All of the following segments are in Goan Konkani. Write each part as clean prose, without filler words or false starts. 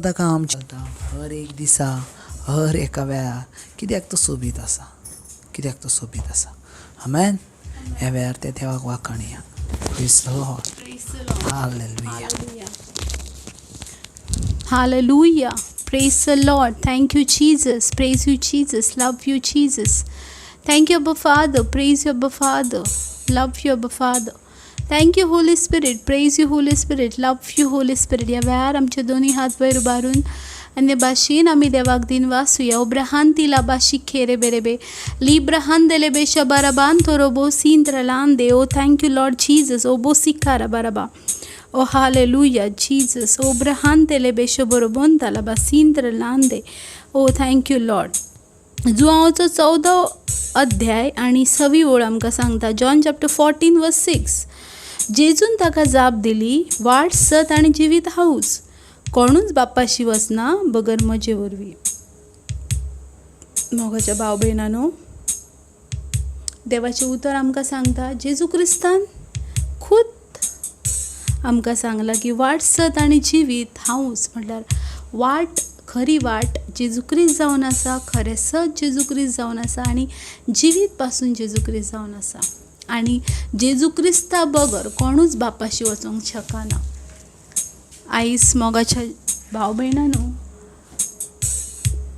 ताका आमच्या हर एक दिसा हर एका वेळार, कित्याक तो सोबीत आसा, कित्याक तो सोबीत आसा. आमेन. ह्या वेळार त्या देवाक वाखाणया. Praise the Lord. Hallelujah. Hallelujah. Praise the Lord. Thank you, Jesus. Praise you, Jesus. Love you, Jesus. Thank you, Abba Father. Praise you, Abba Father. Love you, Abba Father. Thank you, Holy Spirit. Praise you, Holy Spirit. Love you, Holy Spirit. ह्या वेळार आमचे दोनी हात वयर उबारून आनी भाशेन आमी देवाक दिन वासुया. ओब्राहान बाशी खेरे बेरेबे लिब्राहान देलेबे शबाराबान थोरोबो सींद्रलान दे. Oh thank you Lord Jesus. ओबो सिखारा बाराबा. Oh hallelujah Jesus. ओ ब्रहान तेलेबे शबरोबोन तालाबा सींद्रलान दे. Oh thank you Lord. जुआंवचो 14 अध्याय आनी 6वी ओळ आमकां सांगता, जॉन चॅप्टर 14 वर्स 6. जेजून ताका जाप दिली, वाट सत आनी जिवीत हांवूच, कोणूच बापाशी वचना बगर म्हजे वरवीं. मोगाच्या भाव भयणांनो, देवाचें उतर आमकां सांगता, जेजू क्रिस्तान खूद आमकां सांगलां की वाट सत आनी जिवीत हांवूच, म्हटल्यार वाट, खरी वाट जेजू क्रिस्त जावन आसा, खरें सत जेजू क्रिस्त जावन आसा आनी जिवीत पासून जेजू क्रिस्त जावन आसा. आनी जेजू क्रिस्ता बगर कोणूच बापाशी वचोंक शकना. आयज मोगाच्या भाव भयणांनो,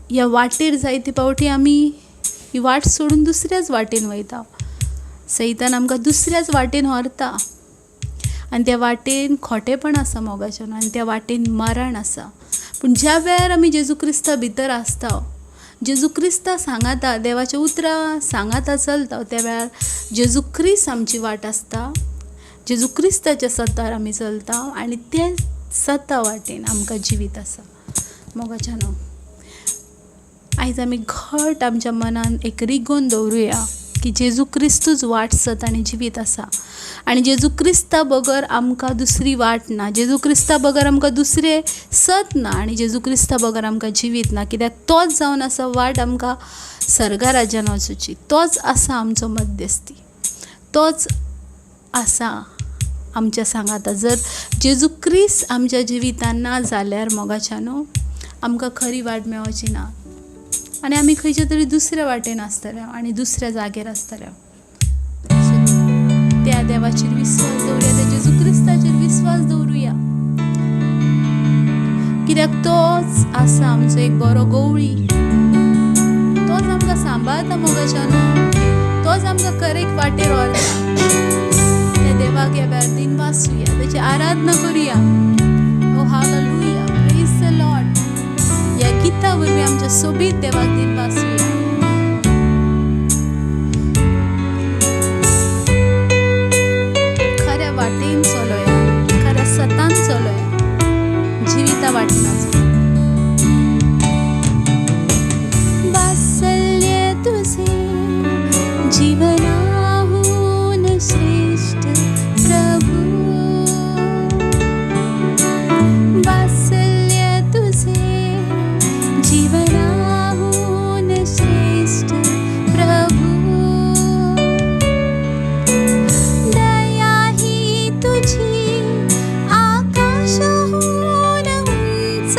ह्या वाटेर जायते फावटी आमी ही वाट सोडून दुसऱ्याच वाटेन वयता. सैतान आमकां दुसऱ्याच वाटेन व्हरता आनी त्या वाटेन खोटेपण आसा मोगाच्यान, आनी त्या वाटेन मरण आसा. पूण ज्या वेळार आमी जेजू क्रिस्ता भितर आसता, जेजू क्रिस्ता सांगाता, देवाच्या उतरां सांगाता चलता, त्या वेळार जेजू क्रिस्त आमची वाट आसता. जेजू क्रिस्ताच्या सतार आमी चलता आनी ते सता वाटेन आमकां जिवीत आसा. मोगाच्यानो, आयज आमी घट आमच्या मनान एक रिगोवन दवरुया की जेजू क्रिस्तूच वाट सत आनी जिवीत आसा आनी जेजू क्रिस्ता बगर आमकां दुसरी वाट ना, जेजू क्रिस्ता बगर आमकां दुसरें सत ना आनी जेजू क्रिस्ता बगर आमकां जिवीत ना. कित्याक तोच जावन आसा वाट आमकां सर्गा राज्यान वचूची, तोच आसा आमचो मध्यस्थी, तोच आसा आमच्या सांगाता. जर जेजू क्रिस्त आमच्या जिवितान ना जाल्यार मोगाच्यानो आमकां खरी वाट मेळची ना आनी आमी खंयच्या तरी दुसऱ्या वाटेन आसतले आनी दुसऱ्या जाग्यार आसतले. त्या देवाचेर विस्वास दवरुया, त्या जेजू क्रिस्ताचेर विस्वास दवरुया, कित्याक तोच आसा आमचो एक बरो गवळी, तोच आमकां सांबाळता मोगाच्यानो, तोच आमकां करेक्ट वाटेर व्हरता. त्या देवाक ह्या वेळार दिन वाचुया, ताची आराधना करुया. ओ हालेलुया, प्रेज the Lord. ह्या गिता वरवीं आमच्या सोबीत देवाक दिन वाचुया. खऱ्या वाटेन चलोया, खऱ्या सतान चलोया, जिविता वाटेन वचोया. वात्सल्य तुझे जीवनाहून श्रेष्ठ प्रभू, वात्सल्य तुझे जीवनाहून श्रेष्ठ प्रभू, दया ही तुझी आकाशाहून उंच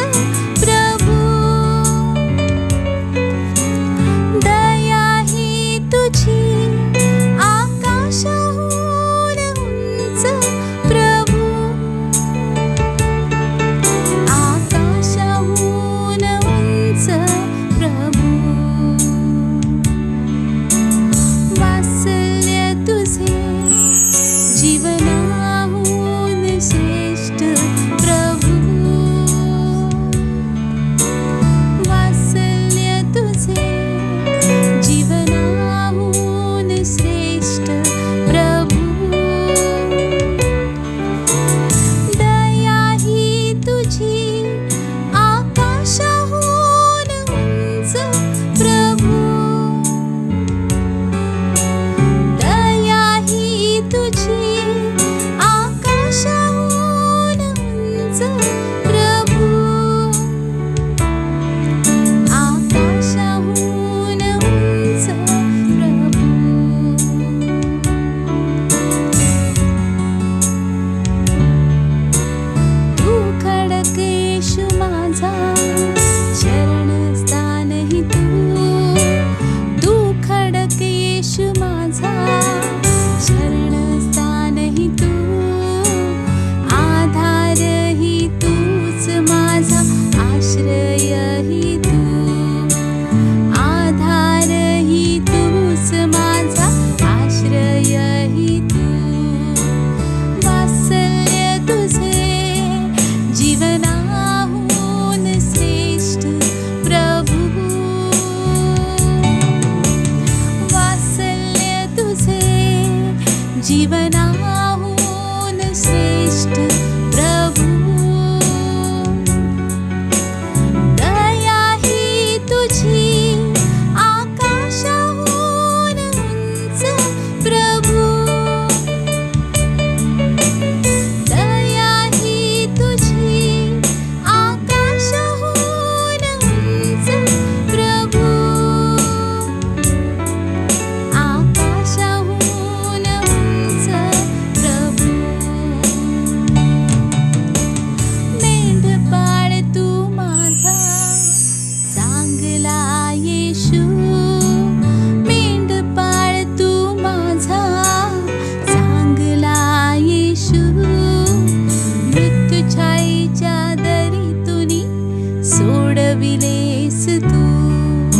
सोडविलेस तूं,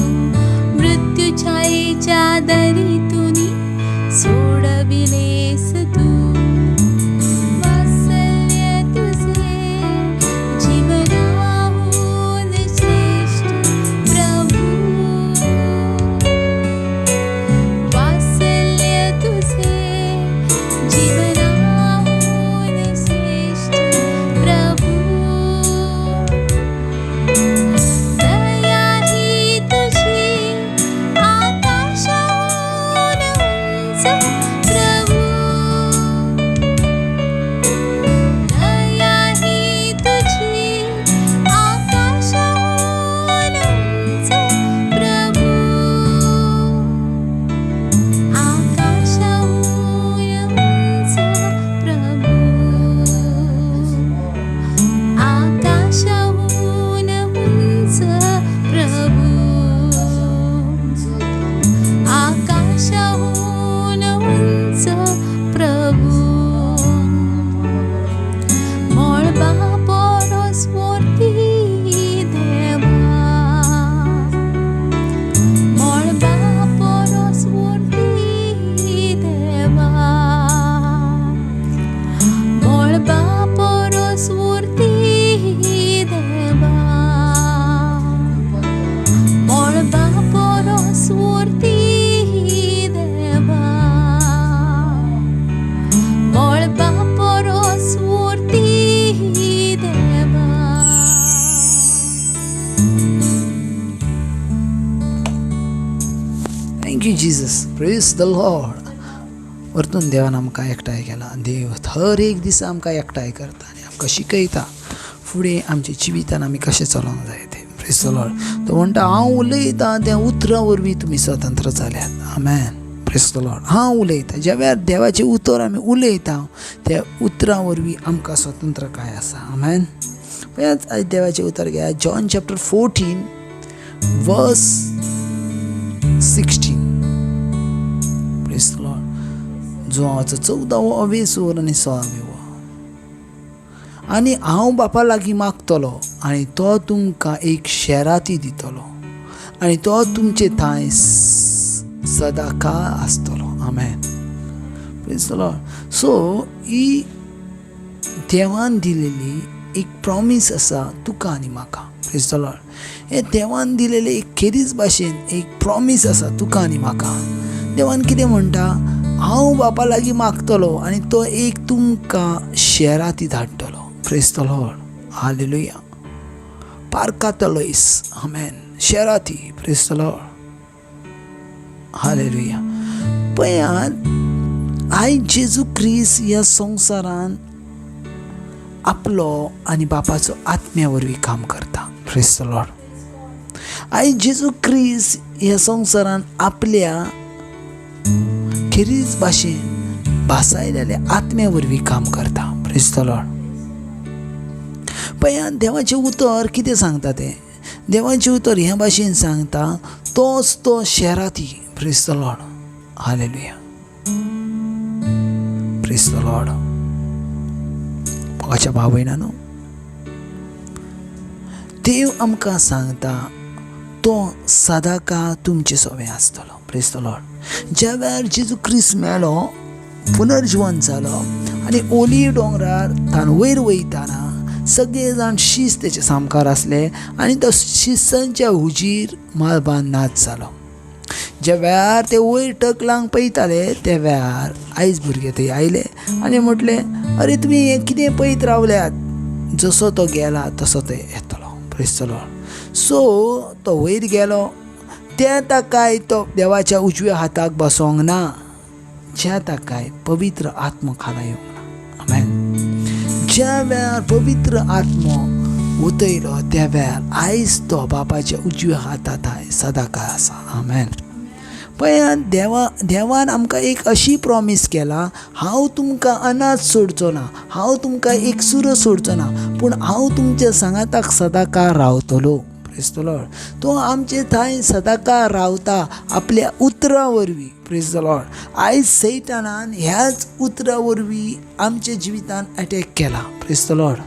मृत्यू छायेच्या दरीतून सोडविलेस तूं. वात्सल्य तुझे जीवनाहून श्रेष्ठ प्रभू, वात्सल्य तुझे जीवनाहून श्रेष्ठ प्रभू. दया ही तुझी आकाशाहून उंच प्रभू, दया ही तुझी आकाशाहून उंच प्रभू, आकाशाहून उंच प्रभू, आकाशाहून उंच प्रभू, आकाशाहून उंच प्रभू. मळबा परस वरती देवा, मळबा परस वरती देवा, मळबा परस वरती देवा, मळबा परस वरती देवा, मळबा परस वरती देवा. Thank you Jesus, praise the Lord. वरतून देवान आमकां एकठांय केला. देव हर एक दिसा आमकां एकठांय करता आनी आमकां शिकयता फुडें आमच्या जिवितान आमी कशें चलोवंक जाय तें. Praise the Lord. तो म्हणटा हांव उलयतां त्या उतरां वरवीं तुमी स्वतंत्र जाल्यात. आमेन. Praise the Lord. हांव उलयतां, ज्या वेळार देवाचें उतर आमी उलयता त्या उतरां वरवीं आमकां स्वतंत्रकाय आसा. आमेन. पळयात आयज देवाचें उतर घेयात, John chapter 14 verse 16. Praise the Lord. जुवाचो 14वो अवेसूर आनी 16वो. आनी हांव बापा लागीं मागतलो आनी तो तुमकां एक शेराती दितलो आनी तो तुमचे थंय सदांकाळ आसतलो. आमेन. Praise the Lord. सो ही देवान दिलेली एक प्रॉमीस आसा तुका आनी म्हाका. Praise the Lord. हें देवान दिलेलें एक खेरीज भाशेन एक प्रॉमीस आसा तुका आनी म्हाका. देवान कितें म्हणटा, हांव बापा लागीं मागतलो आनी तो एक तुमकां शेराती धाडटलो. Praise the Lord. Hallelujah. पार्कातलोयस. Amen. शेराती. Praise the Lord. Hallelujah. पळयात आयज जेजू क्रिस्त ह्या संवसारान आपलो आनी बापाचो आत्म्या वरवीं काम करता. Praise the Lord. आयज जेजू क्रिस्त ह्या संवसारान आपल्या खेरीज भाशेन भासायलेल्या आत्म्या वरवीं काम करता. Praise the Lord. पळयात देवाचें उतर कितें सांगता तें, देवाचें उतर ह्या भाशेन सांगता, तोच तो शेराती. Praise the Lord. Hallelujah. Praise the Lord. मोगाच्या भाव भयणांनो, देव आमकां सांगता तो सदांकाळ तुमचे सोवें आसतलो. Praise the Lord. ज्या वेळार जेजू क्रिस्त मेलो, पुनर्जिवन जालो आनी ओली दोंगरार तान वयर वयताना सगळे जाण शीस तेचे सामकार आसले आनी तो शिसांच्या हुजीर मळबान नाच जालो. ज्या वेळार ते वयर टकलांक पळयताले त्या वेळार आयज भुरगे थंय आयले आनी म्हटलें, अरे तुमी हें कितें पळयत रावल्यात, जसो तो गेला तसो तो येतलो. Praise the Lord. सो तो वयर गेलो, त्या ताकाय तो देवाच्या उजव्या हाताक बसोंक ना, ज्या ताकाय पवित्र आत्मो खाला येवंक ना. आमेन. ज्या वेळार पवित्र आत्मो उतयलो त्या वेळार आयज तो बापाच्या उजव्या हातात सदांकाळ आसा. आमेन. पळयात देवान आमकां एक अशी प्रॉमीस केला, हांव तुमकां अनाथ सोडचो ना, हांव तुमकां एकसुरो सोडचो ना, पूण हांव तुमच्या सांगाताक सदांकाळ रावतलो. प्रेज the Lord. तो आमचे थंय सदांकाळ रावता आपल्या उतरां वरवीं. Praise the Lord. आयज सैतानान ह्याच उतरां वरवीं आमच्या जिवितान अटॅक केला. Praise the Lord.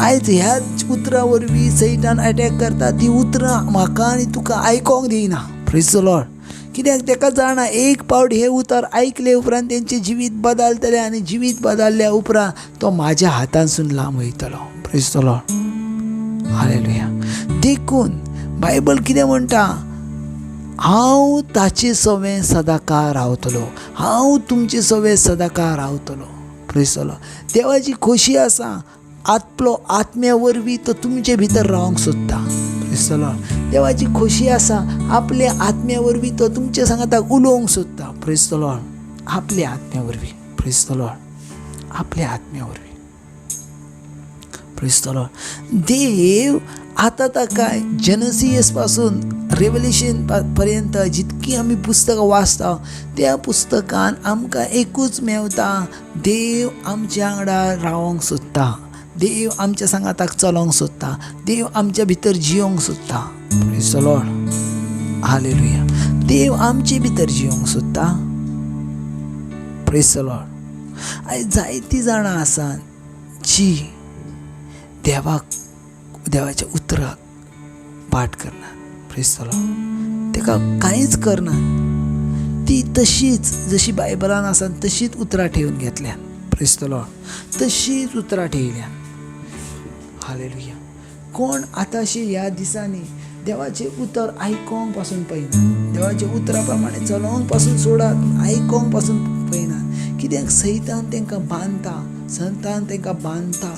आयज ह्याच उतरां वरवीं सैतान अटॅक करता. ती उतरां म्हाका आनी तुका आयकोंक दिना. Praise the Lord. कित्याक ताका जाणा एक पावट हें उतर आयकले उपरांत तेंचें जिवीत बदलतलें आनी जिवीत बदलल्या उपरांत तो म्हाज्या हातांसून लांब वयतलो. Praise the Lord. Hallelujah. देखून बायबल कितें म्हणटा, हांव ताचे सवें सदांकाळ रावतलो, हांव तुमचे सवें सदांकाळ रावतलो. Praise the Lord. देवाची खोशी आसा आपलो आत्म्या वरवीं तो तुमचे भितर रावंक सोदता. Praise the Lord. देवाची खोशी आसा आपल्या आत्म्या वरवीं तो तुमचे सांगाताक उलोवंक सोदता. Praise the Lord. आपल्या आत्म्या वरवीं. Praise the Lord. आपल्या आत्म्या वरवीं. Praise the Lord. देव आतां ताका जेनसीस पासून रेवलेशन पर्यंत जितकी आमी पुस्तकां वाचता त्या पुस्तकान आमकां एकूच मेवता, देव आमच्या वांगडा रावोंक सोदता, देव आमच्या सांगाताक चलोवंक सोदता, देव आमच्या भितर जियोंक सोदता. Praise the Lord. Hallelujah. देव आमचे भितर जियोंक सोदता. Praise the Lord. आयज जायतीं जाणां आसात जी देवाक, देवाच्या उतराक पाठ करना. Praise the Lord. ताका कांयच करना, ती तशीच जशी बायबलान आसा तशीच उतरां ठेवून घेतल्यान. Praise the Lord. तशीच उतरां ठेयल्यान. हालेलुया. कोण आतांशी ह्या दिसांनी देवाचें उतर आयकोंक पासून पळयना, देवाच्या उतरा प्रमाणे चलोवंक पासून सोडात, आयकोंक पासून पळयना. कित्याक सैतान तांकां बांदता, सैतान तांकां बांदता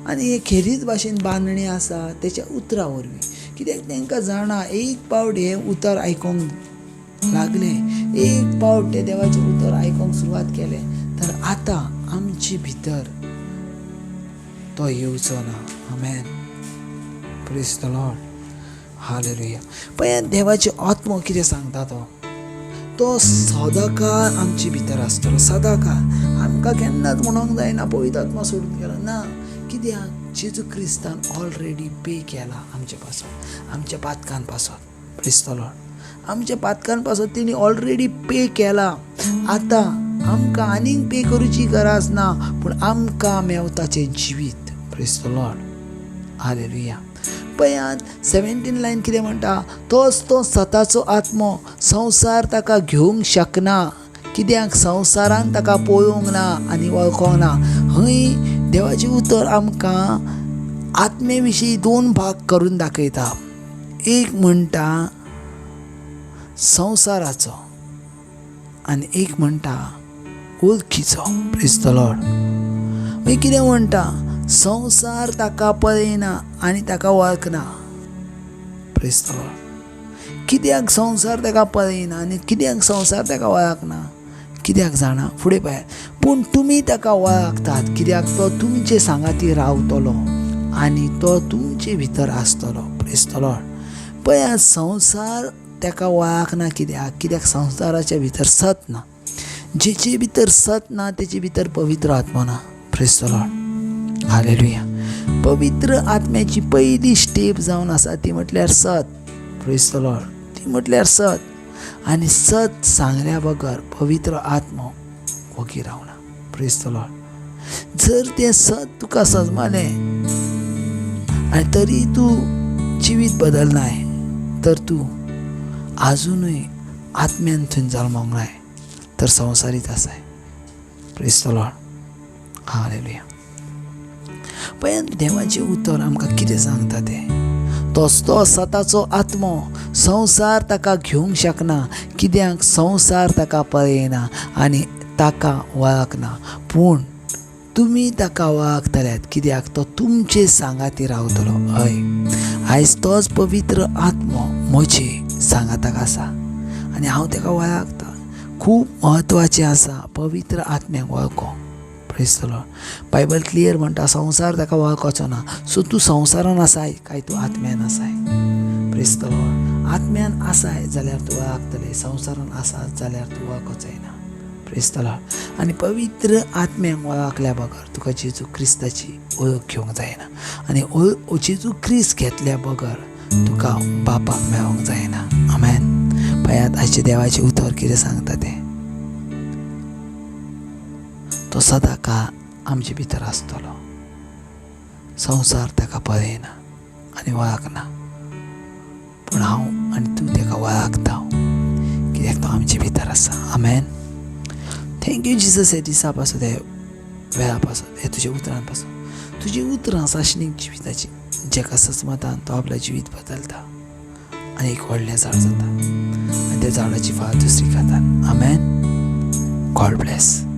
आनी हे खेरीत भाशेन बांदणी आसा तेच्या उतरा वरवीं. कित्याक तांकां जाणा एक पावट हें उतर आयकोंक लागलें, एक पावट तें देवाचें उतर आयकोंक सुरवात केलें तर आतां आमचे भितर तो येवचो ना. आमेन. Praise the Lord. Hallelujah. पळयात देवाचें आत्मो कितें सांगता, तो तो सदांकाळ आमचे भितर आसतलो, सदांकाळ. आमकां केन्नाच म्हणोंक जायना पवित्र आत्मा सोडून गेलो ना. कित्याक जेजू क्रिस्तान ऑलरेडी पे केला आमचे पासत, आमच्या पातकां पासत. Praise the Lord. आमच्या पातकां पासत तेणी ऑलरेडी पे केला. आतां आमकां आनीक पे करूची गरज ना, पूण आमकां मेवताचें जिवीत. Praise the Lord. Hallelujah. पळयात 17 लायन कितें म्हणटा, तोच तो सताचो आत्मो, संवसार ताका घेवंक शकना, कित्याक संवसारान ताका पळोवंक ना आनी वळखोंक ना. हय देवाचें उतर आमकां आत्मे विशीं दोन भाग करून दाखयता. एक म्हणटा संवसाराचो आनी एक म्हणटा वळखीचो. Praise the Lord. मागीर कितें म्हणटा, संवसार ताका पळयना आनी ताका वळखना. Praise the Lord. कित्याक संवसार ताका पळयना आनी कित्याक संवसार ताका वळखना, कित्याक जाणा? फुडें पळयात, पूण तुमी ताका वळखतात, कित्याक तो तुमचे सांगाती रावतलो आनी तो तुमचे भितर आसतलो. Praise the Lord. पळयात संवसार ताका वळखना कित्याक, कित्याक संवसाराच्या भितर सत ना. जेचे भितर सत ना तेचे भितर पवित्र आत्मो ना. Praise the Lord. Hallelujah. पवित्र आत्म्याची पयली स्टेप जावन आसा ती म्हटल्यार सत. Praise the Lord. ती म्हटल्यार सत. आनी सत सांगल्या बगर पवित्र आत्मो वगी रावना. Praise the Lord. जर तें सत तुका सजमालें आनी तरी तूं जिवीत बदलनाय तर तूं आजुनूय आत्म्यान थंय जल्मोंक नाय, तर संवसारीत आसाय. Praise the Lord. Hallelujah. पळयात देवाचें उतर आमकां कितें सांगता तें, तोच तो सताचो आत्मो, संवसार ताका घेवंक शकना, कित्याक संवसार ताका पळयना आनी ताका वळखना. पूण तुमी ताका वळखतल्यात, कित्याक तो तुमचे सांगाती रावतलो. हय, आयज तोच पवित्र आत्मो म्हजे सांगाताक आसा आनी हांव ताका वळखता. खूब म्हत्वाचें आसा पवित्र आत्म्याक वळखोंक. Praise the Lord. Bible clear म्हणटा संवसार ताका वळखचो ना. सो तूं संवसारान आसाय काय तूं आत्म्यान आसाय? Praise the Lord. आत्म्यान आसाय जाल्यार तूं वळखतलें, संवसारान आसा जाल्यार तूं वळखचोय ना. Praise the Lord. आनी पवित्र आत्म्याक वळखल्या बगर तुका जेजू क्रिस्ताची वळख घेवंक जायना, आनी जेजू क्रिस्त घेतल्या बगर तुका बापाक मेळोंक जायना. आमेन. पळयात आयचें देवाचें उतर कितें सांगता तें. तो सदां काळ आमचे भितर आसतलो. संवसार ताका पळयना आनी वळखना, पूण हांव आनी तूं ताका वळखता, कित्याक तो आमचे भितर आसा. आमेन. Thank you Jesus, हे दिसा पासून, हे वेळा पासून, हे तुज्या उतरां पासून. तुजी उतरां साशनीक जिविताची, जेका सचमतान तो आपलें जिवीत बदलता आनी एक व्हडलें झाड जाता आनी त्या झाडाची फाळ दुसरी खाता. आमेन. God bless.